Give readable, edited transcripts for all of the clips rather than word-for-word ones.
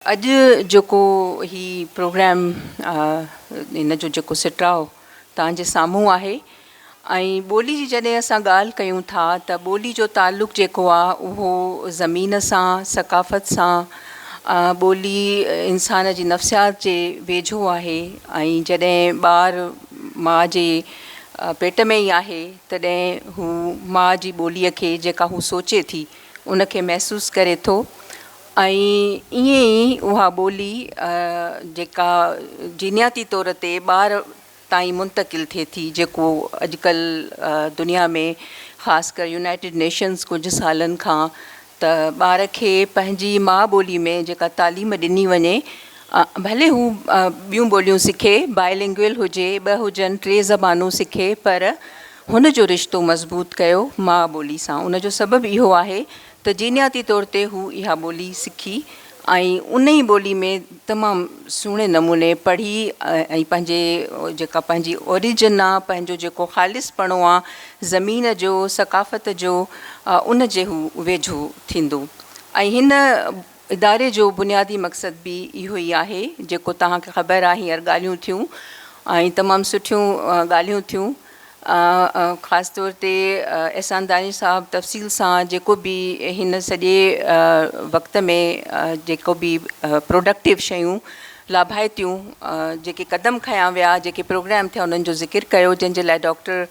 اڄ جيڪو هي پروگرام هن جو جيڪو سٽاء توهان جي سامهون آهي ۽ ٻولي جي جڏهن اسان ڳالهه ڪيون ٿا ته ٻولي جو تعلق جيڪو آهي اهو زمين سان ثقافت سان ٻولي انسان جي نفسيات جي ويجهو آهي ۽ جڏهن ٻار ماء جي پيٽ ۾ ئي آهي تڏهن هو ماء جي ٻوليء کي جيڪا هو سوچي ٿي ان کي محسوس ڪري ٿو ۽ ائين ئي اها ٻولي جيڪا جينياتي طور تي ٻار تائين منتقل ٿئي ٿي جيڪو اڄڪلهه دنيا ۾ خاص ڪر يونائيٽيڊ نيشنز ڪجهه سالن کان ته ٻار کي پنهنجي ماء ٻولي ۾ جيڪا تعليم ڏني وڃي ڀلي هو ٻيون ٻوليون سکي بائلنگوئل هجي ٻه هجن ٽي زبانون سکي پر هن جو رشتو مضبوط ڪيو ماء ٻولي سان ان جو سبب اهو آهي ته جينياتي طور تي هو اها ٻولي سکي ۽ ان ئي ٻولي ۾ تمام سهڻي نموني پڙهي ۽ پنهنجي جيڪا پنهنجي اوريجن آ پنهنجو جيڪو خالص پڻو آ زمين جو ثقافت جو ان جي هو ويجهو ٿيندو ۽ هن اداري جو بنيادي مقصد به اهو ئي آهي جيڪو توهان کي خبر آهي هينئر ڳالهيون ٿيون ۽ تمام سٺيون ڳالهيون ٿيون خاص طور تي احسان دانش صاحب تفصيل سان جيڪو به هن سڄي وقت ۾ جيڪو به پروڊڪٽو شيون لاڀائتيون جيڪي قدم کنيا ويا جيڪي پروگرام ٿيا انهن جو ذڪر ڪيو جنهن جي لاء ڊاڪٽر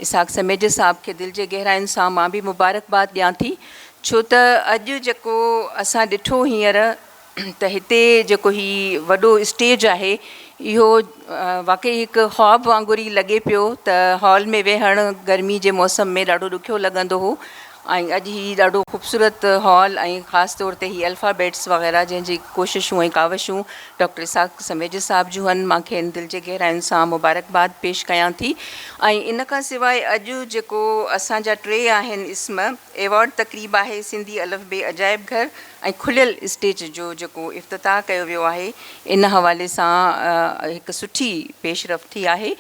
اسحاق سميجي صاحب کي دل جي گهراين سان مان به مبارڪباد ڏيان ٿي ڇو ته اڄ جيڪو اسان ڏٺو هينئر ته هتي جيڪو هي وڏو اسٽيج آهي اهو واقعي هڪ خواب وانگر ئي لڳي پيو ته هال ۾ ويهڻ گرمي جي موسم ۾ ڏاڍو ڏکيو لڳندو هو ۽ اڄ هي ڏاڍو خوبصورت هال ۽ خاص طور تي هي الفابيٽس وغيره جنهن جي ڪوششون ۽ ڪاوشون ڊاڪٽر اسحاق سميجي صاحب جون هن مان کين دل جي گهراين سان مبارڪباد پيش ڪيان ٿي ۽ ان کان سواء اڄ جيڪو اسان جا ٽي آهن اسم ايوارڊ تقريب آهي سنڌي الف بي عجائب گهر ۽ کليل اسٽيج جو جيڪو افتتاح ڪيو ويو آهي ان حوالي سان هڪ سٺي پيش رفت ٿي آهي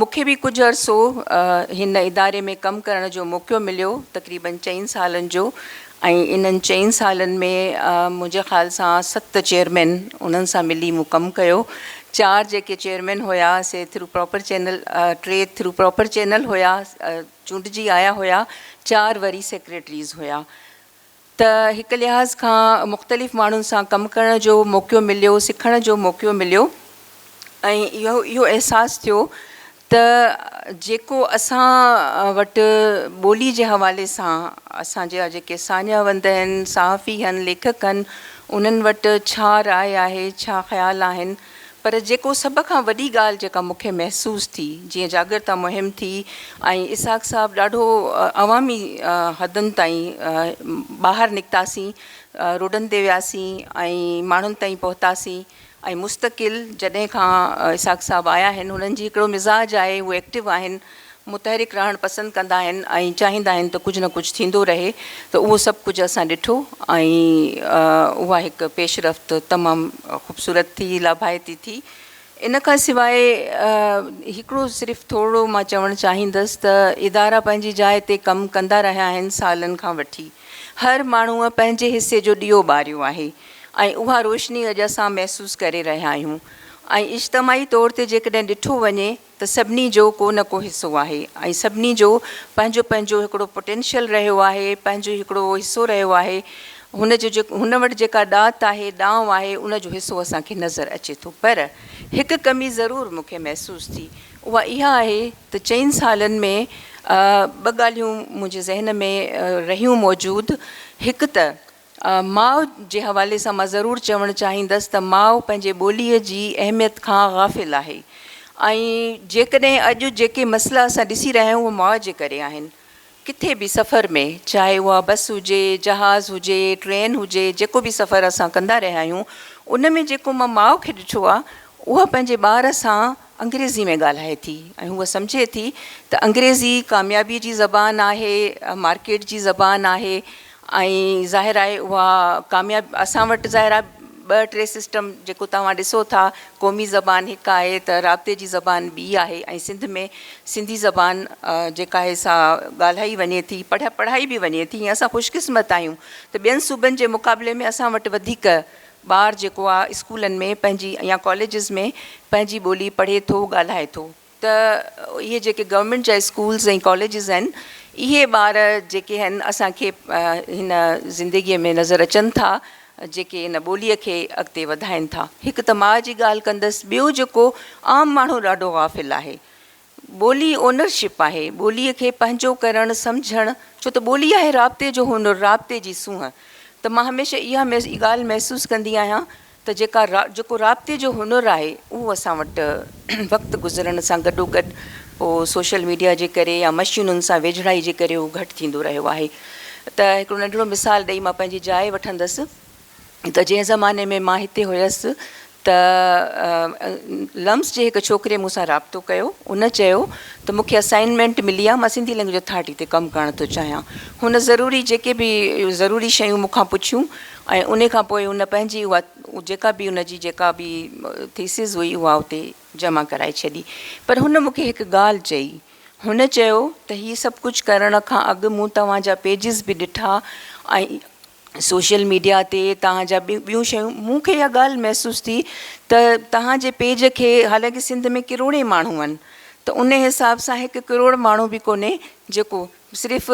مون کي به ڪجهه عرصو هن اداري ۾ ڪم ڪرڻ جو موقعو مليو تقريبن چئن سالن جو ۽ انهن چئن سالن ۾ منهنجي خيال سان ست چيئرمين انهن سان ملي مون ڪم ڪيو چار جيڪي چيئرمين هيا سي ٿرو پراپر چينل ٽي ٿرو پراپر چينل هيا چونڊجي آيا هيا، چار وري سيڪريٽريز هيا ته هڪ لحاظ کان مختلف ماڻهن سان ڪم ڪرڻ جو موقعو مليو، سکڻ جو موقعو مليو ۽ اهو اهو احساس ٿيو ته جيڪو اسان وٽ ٻولي جي حوالي سان اسان جا جيڪي ساڃاهه وند آهن، صحافي آهن، ليکڪ آهن، انهن وٽ ڇا راء آهي، ڇا خيال آهن، پر جيڪو سڀ کان وڏي ڳالهه جيڪا مون کي محسوس ٿي، جيئن جاڳرتا مهم ٿي ۽ اسحاق صاحب ڏاڍو عوامي حدن تائين ٻاهر نڪتاسين، روڊن تي وياسين ۽ ماڻهن تائين پهتاسين ۽ مستقل جڏهن کان اسحاق صاحب آيا آهن هنن جي هڪڙو مزاج آهي هو ايڪٽو آهن، متحرڪ رهڻ پسند ڪندا آهن ۽ چاهيندا آهن ته ڪجهه نه ڪجهه ٿيندو رهي ته اهو سڀ ڪجهه اسان ڏٺو ۽ اها هڪ پيش رفت تمام خوبصورت ٿي لاڀائتي ٿي. ان کان سواء هڪڙو صرف ٿورڙو مان چوڻ چاهيندس ته ادارا پنهنجي جاء تي ڪم ڪندا رهيا آهن سالن کان وٺي هر ماڻهوء پنهنجي حصي جو ڏيئو ٻاريو آهي ۽ اها روشني اڄ اسان محسوس ڪري رهيا آهيون ۽ اجتماعي طور تي جيڪڏهن ڏٺو وڃي ته سڀني جو ڪو نه ڪو حصو آهي ۽ سڀني جو پنهنجو پنهنجو هڪڙو پوٽينشل رهيو آهي، پنهنجو هڪڙو حصو رهيو آهي، هن جو جيڪو هن وٽ جيڪا ڏات آهي، ڏانء آهي، ان جو حصو اسان کي نظر اچي ٿو. پر هڪ ڪمي ضرور مون کي محسوس ٿي، اها اها آهي ته چئن سالن ۾ ٻه ڳالهيون منهنجي ذهن ۾ رهيون موجود، هڪ ته ماء جي حوالي سان مان ضرور چوڻ چاهيندس ته ماء پنهنجي ٻوليء جي اهميت کان غافل آهي ۽ جيڪڏهن اڄ جيڪي مسئلا اسان ڏسي رهيا آهيون اهي ماء جي ڪري آهن. ڪٿي به سفر ۾ چاهي اها بس هجي، جهاز هجي، ٽرين هجي، جيڪو به سفر اسان ڪندا رهيا آهيون ان ۾ جيڪو مان ماء کي ڏٺو آهي اها پنهنجي ٻار سان انگريزي ۾ ڳالهائي ٿي ۽ هوء سمجهي ٿي ته انگريزي ڪاميابي جي زبان آهي، مارڪيٽ جي زبان آهي ۽ ظاهر آهي اها ڪامياب اسان وٽ ظاهر آهي ٻه ٽي سسٽم جيڪو توهان ڏسو ٿا قومي زبان هڪ آهي ته رابطي جي زبان ٻي آهي ۽ سنڌ ۾ سنڌي زبان جيڪا آهي سا ڳالهائي وڃي ٿي پڙهائي به وڃي ٿي ۽ اسان خوش قسمت آهيون ته ٻين صوبن جي مقابلي ۾ اسان وٽ وڌيڪ ٻار جيڪو آ اسڪولن ۾ پنهنجي يا ڪاليجز ۾ پنهنجي ٻولي پڙهي ٿو ڳالهائي ٿو ته اهي جيڪي گورنمينٽ جا اسڪولز ۽ ڪاليجز آهن اهي ٻار جيڪي آهن اسان کي هن زندگي ۾ نظر اچن ٿا جيڪي ان ٻولي کي اڳتي وڌائين ٿا هڪ ته ماء جي ڳالهه ڪندس ٻيو جيڪو عام ماڻهو ڏاڍو غافل آهي ٻولي اونرشپ آهي، ٻوليء کي پنهنجو ڪرڻ، سمجهڻ، ڇو ته ٻولي آهي رابطي جو هنر، رابطي جي سونهن. ته مان هميشه اها ڳالهه محسوس ڪندي آهيان ته جيڪا جيڪو رابطي جو هنر آهي اهو اسان وٽ وقت گذرڻ سان گڏوگڏ پوء سوشل ميڊيا جي ڪري يا مشينن سان ويجهڙائي جي ڪري اهو گهٽ ٿيندو رهيو آهي. ته هڪڙو ننڍڙو مثال ڏئي مان پنهنجي جاء وٺندس ته جنهن زماني ۾ مان هتي هيس ته لمس جي هڪ ڇوڪري مون سان رابطو ڪيو ان چيو ته مون کي اسائنمينٽ ملي آهي مان سنڌي لينگويج اٿارٽي تي ڪم ڪرڻ ٿو چاهيان هن ضروري جيڪي به ضروري شيون مون کان پڇيون ۽ ان کان پوء هن پنهنجي اها جيڪا به ان جي جيڪا به ٿيسز هئي اها اتي جمع ڪرائي ڇڏي پر هن مون کي هڪ ڳالهه چئي هن چيو ته هي سڀ ڪجهه ڪرڻ کان اڳ مون توهان جا پيجز به ڏٺا ۽ سوشل ميڊيا تي توهان جا ٻيون شيون مون کي اها ڳالهه محسوس ٿي ته توهان جي پيج کي حالانڪه سنڌ ۾ ڪروڙين ماڻهو آهن ته ان حساب سان هڪ ڪروڙ ماڻهو به ڪونهي جيڪو صرف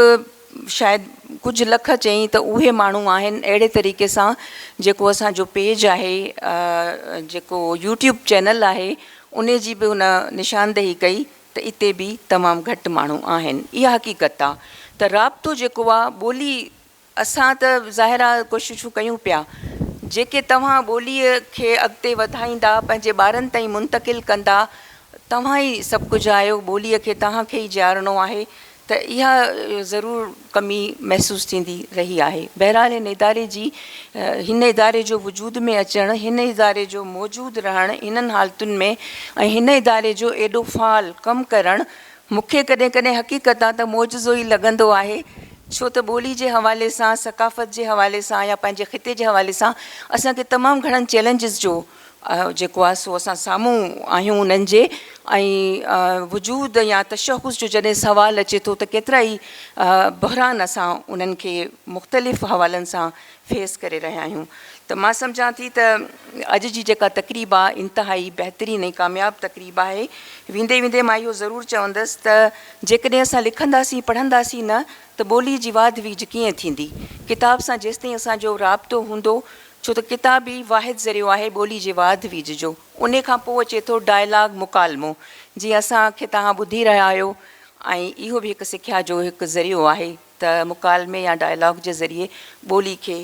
شايد ڪجهه لک چئين ته اهي ماڻهو آهن اهڙي طريقي سان جيڪو اسان جو پيج آهي جيڪو يوٽيوب چينل آهي ان جي به ان نشاندهي ڪئي ته اتي به تمام گهٽ ماڻهو آهن اها حقيقت آهي ته رابطو جيڪو آهي ٻولي اسان ته ظاهر آ ڪوششون ڪيون پيا. جيڪي توهان ٻوليء کي اڳتي وڌائيندا، پنهنجي ٻارن تائين منتقل ڪندا، توهان ئي سڀ ڪجهه آهيو، ٻوليء کي توهان کي ئي جيارڻو آهي ته اها ضرور ڪمي محسوس ٿيندي رهي آهي. بهرحال هن اداري جي هن اداري جو وجود ۾ اچڻ، هن اداري جو موجود رهڻ هنن حالتن ۾ ۽ هن اداري جو ايڏو فعال ڪم ڪرڻ مون کي ڪڏهن ڪڏهن حقيقت آ ته معجزو ئي لڳندو آهي، ڇو ته ٻولي جي حوالي سان، ثقافت جي حوالي سان يا پنهنجي خطي جي حوالي سان اسان کي تمام گهڻن چئلينجز جو جيڪو آ سو اسان سامهون آهيون انهن جي ۽ وجود يا تشخص جو جڏهن سوال اچي ٿو ته ڪيترا ئي بحران اسان انهن کي مختلف حوالن سان فيس ڪري رهيا آهيون ته مان سمجهان ٿي ته اڄ جي جيڪا تقريب آهي انتهائي بهترين ۽ ڪامياب تقريب آهي ويندي ويندي مان اهو ضرور چوندس ته جيڪڏهن اسان لکنداسين پڙهنداسين نه ته ٻولي جي واڌ ويجهه ڪيئن ٿيندي ڪتاب سان جيستائين اسان جو رابطو هوندو ڇو ته ڪتاب ئي واحد ذريعو آهي ٻولي جي واڌ ويجهه جو انهي کان پوء اچي ٿو ڊائلاگ مڪالمو جيئن اسان کي توهان ٻڌي رهيا آهيو ۽ اهو به هڪ سکيا جو هڪ ذريعو آهي ته مڪالمي يا ڊائلاگ جي ذريعي ٻولي کي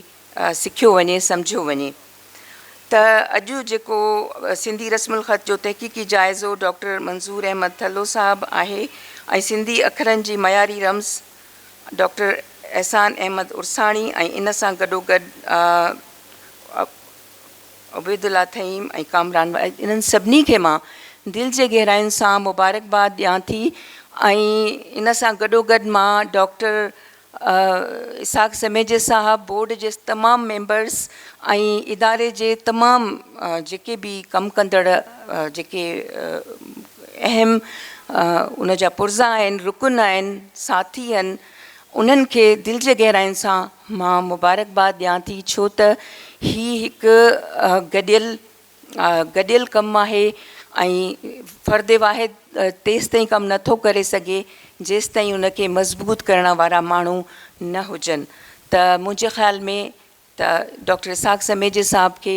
سکيو وڃي، سمجهيو وڃي ته اڄ جيڪو سنڌي رسم الخط جو تحقيقي جائزو ڊاڪٽر منظور احمد ٿلهو صاحب آهي ۽ سنڌي اکرن جي معياري رمز ڊاڪٽر احسان احمد عرساڻي ۽ ان سان گڏوگڏ عبيدالله ٿهيم ۽ ڪامران انهن سڀني کي مان دل جي گهراين سان مبارڪباد ڏيان ٿي ۽ ان سان گڏوگڏ مان ڊاڪٽر اسحاق سميجي صاحب بورڊ جي تمام ميمبرس ۽ اداري جي تمام جيڪي به ڪم ڪندڙ جيڪي اهم ان جا پرزا آهن رڪن آهن ساٿي آهن انهن کي دل جي گهراين سان مان مبارڪباد ڏيان ٿي ڇو ته هي هڪ گڏيل گڏيل ڪم آهي ۽ فرد واحد تيستائين ڪم نٿو ڪري سگهي جيستائين ان کي مضبوط ڪرڻ وارا ماڻهو نه هجن ته منهنجي خيال ۾ ته ڊاڪٽر اسحاق سميجي صاحب کي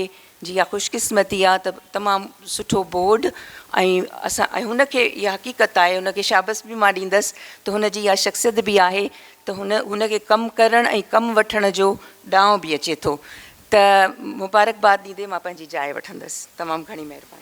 جي اها خوش قسمتي آ ته تمام سٺو بورڊ ۽ اسان ۽ هن کي اها حقيقت آهي هن کي شابس به مان ڏيندس ته هن جي اها شخصيت به آهي ته هن هن کي ڪم ڪرڻ ۽ ڪم وٺڻ جو ڏانء به اچي ٿو ته مبارڪباد ڏيندي مان پنهنجي جاء وٺندس تمام گهڻي مهرباني.